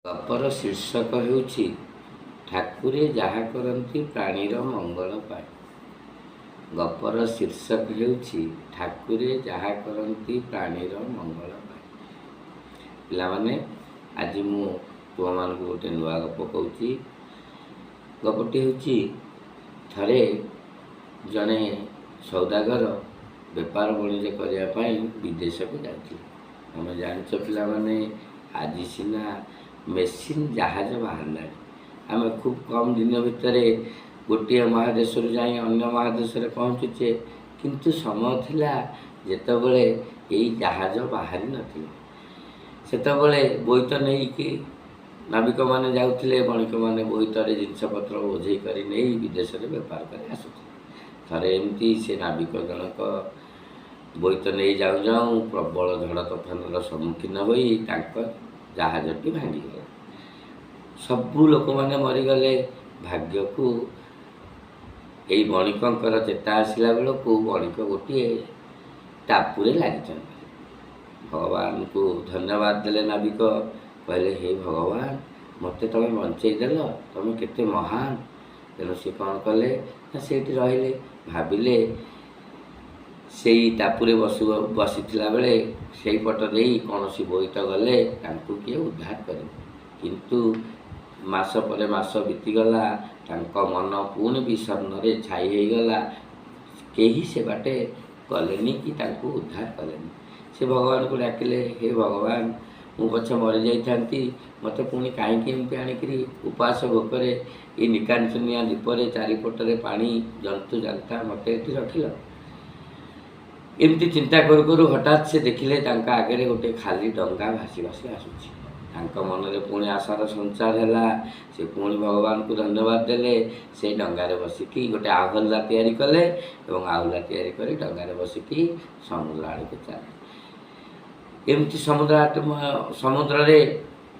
ଗପର ଶୀର୍ଷକ ହେଉଛି ଠାକୁରେ ଯାହା କରନ୍ତି ପ୍ରାଣୀର ମଙ୍ଗଳ ପାଇଁ। ଗପର ଶୀର୍ଷକ ହେଉଛି ଠାକୁରେ ଯାହା କରନ୍ତି ପ୍ରାଣୀର ମଙ୍ଗଳ ପାଇଁ। ପିଲାମାନେ, ଆଜି ମୁଁ ତୁମମାନଙ୍କୁ ଗୋଟେ ନୂଆ ଗପ କହୁଛି। ଗପଟି ହେଉଛି, ଥରେ ଜଣେ ସୌଦାଗର ବେପାର ବାଣିଜ୍ୟ କରିବା ପାଇଁ ବିଦେଶକୁ ଯାଉଥିଲେ। ତମେ ଜାଣିଛ ପିଲାମାନେ, ଆଜି ସିନା ମେସିନ୍ ଜାହାଜ ବାହାରିଲାଣି, ଆମେ ଖୁବ୍ କମ୍ ଦିନ ଭିତରେ ଗୋଟିଏ ମହାଦେଶରୁ ଯାଇ ଅନ୍ୟ ମହାଦେଶରେ ପହଞ୍ଚୁଛେ। କିନ୍ତୁ ସମୟ ଥିଲା ଯେତେବେଳେ ଏଇ ଜାହାଜ ବାହାରି ନଥିଲା। ସେତେବେଳେ ବୋଇତ ନେଇକି ନାବିକମାନେ ଯାଉଥିଲେ, ବଣିକମାନେ ବୋଇତରେ ଜିନିଷପତ୍ର ବୋଝେଇ କରି ନେଇ ବିଦେଶରେ ବେପାର କରି ଆସୁଥିଲେ। ଥରେ ଏମିତି ସେ ନାବିକ ଜଣକ ବୋଇତ ନେଇ ଯାଉଁ ଯାଉଁ ପ୍ରବଳ ଝଡ଼ ତୋଫାନର ସମ୍ମୁଖୀନ ହୋଇ ତାଙ୍କ ଜାହାଜଟି ଭାଙ୍ଗିଗଲା। ସବୁ ଲୋକମାନେ ମରିଗଲେ। ଭାଗ୍ୟକୁ ଏଇ ବଣିକଙ୍କର ଚେତା ଆସିଲା ବେଳକୁ ବଣିକ ଗୋଟିଏ ଟାପୁରେ ଲାଗିଛନ୍ତି। ଭଗବାନଙ୍କୁ ଧନ୍ୟବାଦ ଦେଲେ ନାବିକ। କହିଲେ, ହେ ଭଗବାନ, ମୋତେ ତୁମେ ବଞ୍ଚେଇ ଦେଲ, ତୁମେ କେତେ ମହାନ। ତେଣୁ ସେ କ'ଣ କଲେ ନା ସେଇଠି ରହିଲେ। ଭାବିଲେ ସେଇ ଟାପୁରେ ବସିଥିଲା ବେଳେ ସେଇପଟ ଦେଇ କୌଣସି ବୋଇତ ଗଲେ ତାଙ୍କୁ କିଏ ଉଦ୍ଧାର କରିବ। କିନ୍ତୁ ମାସ ପରେ ମାସ ବିତିଗଲା, ତାଙ୍କ ମନ ପୁଣି ବିଷଣ୍ଣରେ ଛାଇ ହେଇଗଲା। କେହି ସେ ବାଟେ ଗଲେନି କି ତାଙ୍କୁ ଉଦ୍ଧାର କଲେନି। ସେ ଭଗବାନଙ୍କୁ ଡାକିଲେ, ହେ ଭଗବାନ, ମୁଁ ପଛେ ମରିଯାଇଥାନ୍ତି, ମୋତେ ପୁଣି କାହିଁକି ଏମିତି ଆଣିକିରି ଉପାସ ଭୋକରେ ଏଇ ନିକାଞ୍ଚନିଆ ଦ୍ୱୀପରେ ଚାରିପଟରେ ପାଣି, ଜନ୍ତୁ ଜାନ୍ତା, ମୋତେ ଏଠି ରଖିଲ? ଏମିତି ଚିନ୍ତା କରୁ କରୁ ହଠାତ୍ ସେ ଦେଖିଲେ ତାଙ୍କ ଆଗରେ ଗୋଟେ ଖାଲି ଡଙ୍ଗା ଭାସି ଭାସି ଆସୁଛି। ତାଙ୍କ ମନରେ ପୁଣି ଆଶାର ସଞ୍ଚାର ହେଲା। ସେ ପୁଣି ଭଗବାନଙ୍କୁ ଧନ୍ୟବାଦ ଦେଲେ। ସେଇ ଡଙ୍ଗାରେ ବସିକି ଗୋଟେ ଆହୁଲା ତିଆରି କଲେ ଏବଂ ଆହୁଲା ତିଆରି କରି ଡଙ୍ଗାରେ ବସିକି ସମୁଦ୍ର ଆଡ଼କୁ ଚାଲିଲେ। ଏମିତି ସମୁଦ୍ରରେ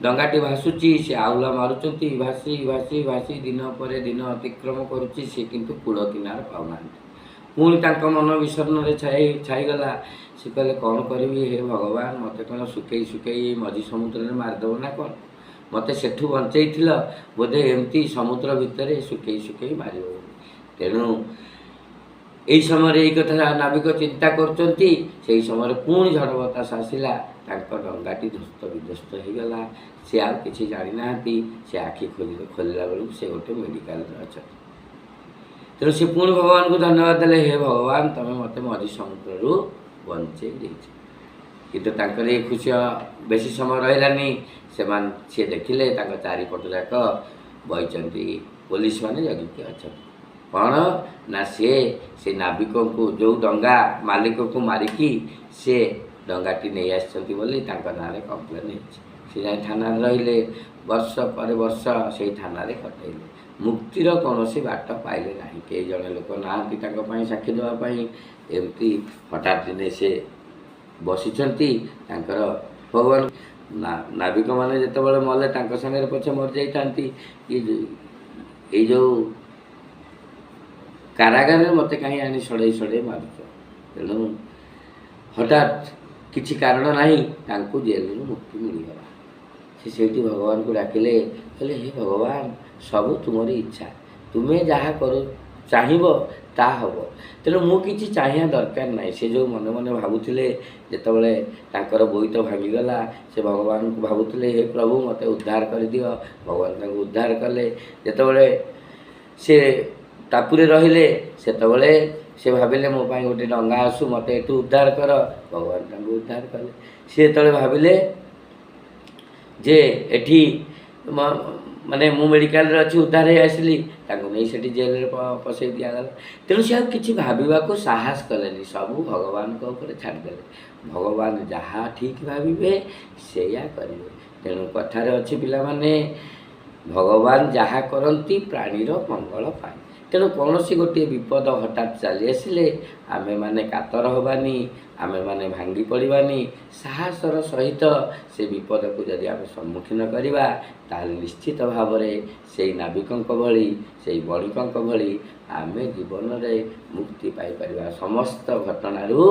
ଡଙ୍ଗାଟି ଭାସୁଛି, ସେ ଆହୁଲା ମାରୁଛନ୍ତି, ଭାସି ଭାସି ଭାସି ଦିନ ପରେ ଦିନ ଅତିକ୍ରମ କରୁଛି। ସେ କିନ୍ତୁ କୂଳ କିନାର ପାଉନାହାନ୍ତି। ପୁଣି ତାଙ୍କ ମନ ବିଷଣ୍ଣରେ ଛାଇଗଲା। ସେ କହିଲେ, କ'ଣ କରିବି ହେ ଭଗବାନ, ମୋତେ କ'ଣ ଶୁଖେଇ ଶୁଖେଇ ମଝି ସମୁଦ୍ରରେ ମାରିଦେବ ନା କ'ଣ? ମୋତେ ସେଠୁ ବଞ୍ଚେଇଥିଲ, ବୋଧେ ଏମିତି ସମୁଦ୍ର ଭିତରେ ଶୁଖେଇ ଶୁଖେଇ ମାରିବ ବୋଲି। ତେଣୁ ଏଇ ସମୟରେ ଏଇ କଥା ନାବିକ ଚିନ୍ତା କରୁଛନ୍ତି, ସେଇ ସମୟରେ ପୁଣି ଝଡ଼ ବତାସ ଆସିଲା। ତାଙ୍କ ଡଙ୍ଗାଟି ଧ୍ୱସ୍ତ ବିଧ୍ୱସ୍ତ ହେଇଗଲା। ସେ ଆଉ କିଛି ଜାଣିନାହାନ୍ତି। ସେ ଆଖି ଖୋଲିଲା ବେଳକୁ ସେ ଗୋଟେ ମେଡ଼ିକାଲରେ ଅଛନ୍ତି। ତେଣୁ ସେ ପୁଣି ଭଗବାନଙ୍କୁ ଧନ୍ୟବାଦ ଦେଲେ, ହେ ଭଗବାନ, ତମେ ମୋତେ ମଝି ସମୁଦ୍ରରୁ ବଞ୍ଚେଇ ଦେଇଛ। କିନ୍ତୁ ତାଙ୍କର ଏ ଖୁସି ବେଶୀ ସମୟ ରହିଲାନି। ସିଏ ଦେଖିଲେ ତାଙ୍କ ଚାରିପଟ ଯାକ ବଇଛନ୍ତି ପୋଲିସ ମାନେ, ଜଗିକି ଅଛନ୍ତି। କ'ଣ ନା ସିଏ ସେ ନାବିକଙ୍କୁ, ଯେଉଁ ଡଙ୍ଗା ମାଲିକକୁ ମାରିକି ସେ ଡଙ୍ଗାଟି ନେଇ ଆସିଛନ୍ତି ବୋଲି ତାଙ୍କ ନାଁରେ କମ୍ପ୍ଲେନ୍ ହେଇଛି। ସେ ଯାଇ ଥାନାରେ ରହିଲେ। ବର୍ଷ ପରେ ବର୍ଷ ସେଇ ଥାନାରେ କଟେଇଲେ। ମୁକ୍ତିର କୌଣସି ବାଟ ପାଇଲେ ନାହିଁ। କେହି ଜଣେ ଲୋକ ନାହାନ୍ତି ତାଙ୍କ ପାଇଁ ସାକ୍ଷୀ ଦେବା ପାଇଁ। ଏମିତି ହଠାତ୍ ଦିନେ ସେ ବସିଛନ୍ତି, ତାଙ୍କର ଭଗବାନ ନାବିକମାନେ ଯେତେବେଳେ ମଲେ ତାଙ୍କ ସାଙ୍ଗରେ ପଛେ ମରିଯାଇଥାନ୍ତି, ଏଇ ଯେଉଁ କାରାଗାରରେ ମୋତେ କାହିଁ ଆଣି ସଡ଼େଇ ସଡ଼େଇ ମାରୁଛ? ତେଣୁ ହଠାତ୍ କିଛି କାରଣ ନାହିଁ, ତାଙ୍କୁ ଜେଲରୁ ମୁକ୍ତି ମିଳିଗଲା। ସେ ସେଇଠି ଭଗବାନଙ୍କୁ ଡାକିଲେ। କହିଲେ, ହେ ଭଗବାନ, ସବୁ ତୁମରି ଇଚ୍ଛା, ତୁମେ ଯାହା କରୁ ଚାହିଁବ ତାହା ହେବ। ତେଣୁ ମୁଁ କିଛି ଚାହିଁବା ଦରକାର ନାହିଁ। ସେ ଯେଉଁ ମନେ ମନେ ଭାବୁଥିଲେ, ଯେତେବେଳେ ତାଙ୍କର ବୋଇତ ଭାଙ୍ଗିଗଲା, ସେ ଭଗବାନଙ୍କୁ ଭାବୁଥିଲେ, ହେ ପ୍ରଭୁ, ମୋତେ ଉଦ୍ଧାର କରିଦିଅ। ଭଗବାନ ତାଙ୍କୁ ଉଦ୍ଧାର କଲେ। ଯେତେବେଳେ ସେ ଟାପୁରେ ରହିଲେ, ସେତେବେଳେ ସେ ଭାବିଲେ, ମୋ ପାଇଁ ଗୋଟେ ଡଙ୍ଗା ଆସୁ, ମୋତେ ଏଠୁ ଉଦ୍ଧାର କର। ଭଗବାନ ତାଙ୍କୁ ଉଦ୍ଧାର କଲେ। ସେ ଯେତେବେଳେ ଭାବିଲେ ଯେ ଏଠି ମାନେ ମୁଁ ମେଡ଼ିକାଲରେ ଅଛି, ଉଦ୍ଧାର ହେଇ ଆସିଲି, ତାଙ୍କୁ ନେଇ ସେଠି ଜେଲରେ ପଶେଇ ଦିଆଗଲା। ତେଣୁ ସେ ଆଉ କିଛି ଭାବିବାକୁ ସାହସ କଲେନି। ସବୁ ଭଗବାନଙ୍କ ଉପରେ ଛାଡ଼ିଦେଲେ। ଭଗବାନ ଯାହା ଠିକ୍ ଭାବିବେ ସେଇଆ କରିବେ। ତେଣୁ କଥାରେ ଅଛି ପିଲାମାନେ, ଭଗବାନ ଯାହା କରନ୍ତି ପ୍ରାଣୀର ମଙ୍ଗଳ ପାଇଁ। ତେଣୁ କୌଣସି ଗୋଟିଏ ବିପଦ ହଠାତ୍ ଚାଲି ଆସିଲେ ଆମେମାନେ କାତର ହେବାନି, ଆମେମାନେ ଭାଙ୍ଗି ପଡ଼ିବାନି। ସାହସର ସହିତ ସେ ବିପଦକୁ ଯଦି ଆମେ ସମ୍ମୁଖୀନ କରିବା, ତାହେଲେ ନିଶ୍ଚିତ ଭାବରେ ସେଇ ନାବିକଙ୍କ ଭଳି, ସେଇ ବଣିକଙ୍କ ଭଳି ଆମେ ଜୀବନରେ ମୁକ୍ତି ପାଇପାରିବା। ସମସ୍ତ ଘଟଣାରୁ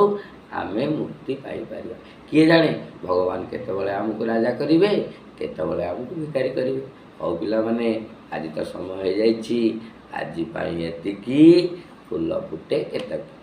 ଆମେ ମୁକ୍ତି ପାଇପାରିବା। କିଏ ଜାଣେ, ଭଗବାନ କେତେବେଳେ ଆମକୁ ରାଜା କରିବେ, କେତେବେଳେ ଆମକୁ ଭିକାରୀ କରିବେ। ହଉ ପିଲାମାନେ, ଆଜି ତ ସମୟ ହେଇଯାଇଛି। ଆଜି ପାଇଁ ଏତିକି। ଫୁଲ ଫୁଟେ କେତକୀ।